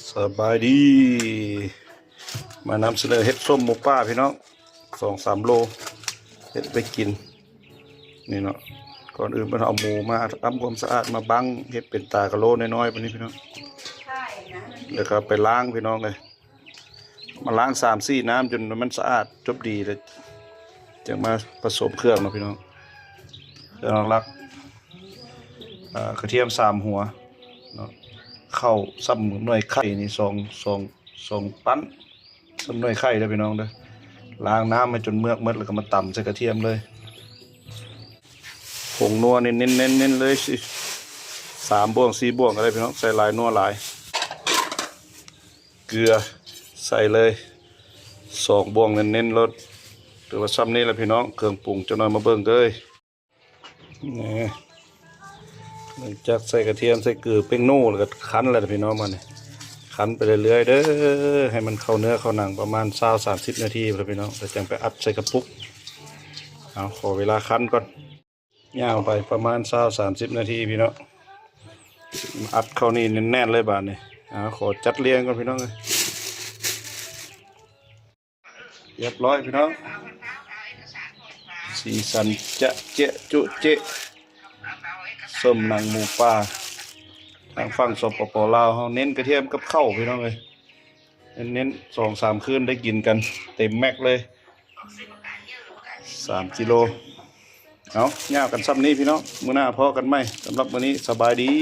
ສະບາຍດີ ມານຳສະເໜີເຫັດສົ້ມໝູປ່າພີ່ນ້ອງ ສອງສາມໂລ ເຮັດໄປກິນ ນີ້ເນາະ. ກ່ອນອື່ນເພິ່ນເອົາໝູມາທຳຄວາມສະອາດ ມາບັ້ງເຮັດເປັນຕາກະໂຫຼນ້ອຍໆ ບາດນີ້ພີ່ນ້ອງ ແລ້ວກໍໄປລ້າງພີ່ນ້ອງເອີຍ ມາລ້າງສາມສີ່ນ້ຳຈົນມັນສະອາດຈົບດີ ແລ້ວຈັ່ງມາປະສົມເຄື່ອງເນາະພີ່ນ້ອງ. ເຄື່ອງຫຼັກໆ ອາ ກະທຽມສາມຫົວເນາະ ເຂົ້າສ່ຳໜ່ວຍໄຂ່ນີ້ ສອງ ສອງ ສອງປັ້ນ ສ່ຳໜ່ວຍໄຂ່ເດີພີ່ນ້ອງເດີ. ລ້າງນ້ຳໃຫ້ຈົນເມືອກໝົດ ແລ້ວກໍມາຕຳໃສ່ກະທຽມເລີຍ. ຜົງນົວເນັ້ນໆ ເນັ້ນໆ ເລີຍ ສາມບ່ວງ ສີ່ບ່ວງກໍໄດ້ພີ່ນ້ອງ ໃສ່ຫຼາຍນົວຫຼາຍ. ເກືອໃສ່ເລີຍ ສອງບ່ວງເນັ້ນໆໂລດ. ຖືວ່າສ່ຳນີ້ແຫຼະພີ່ນ້ອງ ເຄື່ອງປຸງ ຈັກໜ່ອຍມາເບິ່ງເດີ. ນີ້ ຫຼັງຈາກໃສ່ກະທຽມ ໃສ່ເກືອ ແປ້ງນົວ ແລ້ວກໍຄັ້ນແລ້ວພີ່ນ້ອງ ມານີ້ ຄັ້ນໄປເລື້ອຍໆເດີ ໃຫ້ມັນເຂົ້າເນື້ອເຂົ້າໜັງ ປະມານຊາວສາມສິບນາທີພຸ້ນລະພີ່ນ້ອງ ແລ້ວຈັ່ງໄປອັດໃສ່ກະປຸກ. ເອົາ ຂໍເວລາຄັ້ນກ່ອນ. ຍ່າງໄປປະມານຊາວສາມສິບນາທີພີ່ນ້ອງ ອັດເຂົ້ານີ້ແໜ້ນໆເລີຍບາດນີ້. ເອົາ ຂໍຈັດລຽງກ່ອນພີ່ນ້ອງເອີຍ. ຮຽບຮ້ອຍພີ່ນ້ອງ ສີສັນຈະເຈະຈຸເຈະ ສົ້ມໜັງໝູປ່າ ທາງຝັ່ງ ສປປ ລາວເຮົາ ເນັ້ນກະທຽມກັບເຂົ້າພີ່ນ້ອງເອີຍ ເນັ້ນໆ ສອງສາມຄືນໄດ້ກິນກັນເຕັມແມັກເລີຍ ສາມກິໂລ. ເອົາ ຍາວກັນສ່ຳນີ້ພີ່ນ້ອງ ມື້ໜ້າພໍ້ກັນໃໝ່. ສຳລັບມື້ນີ້ ສະບາຍດີ.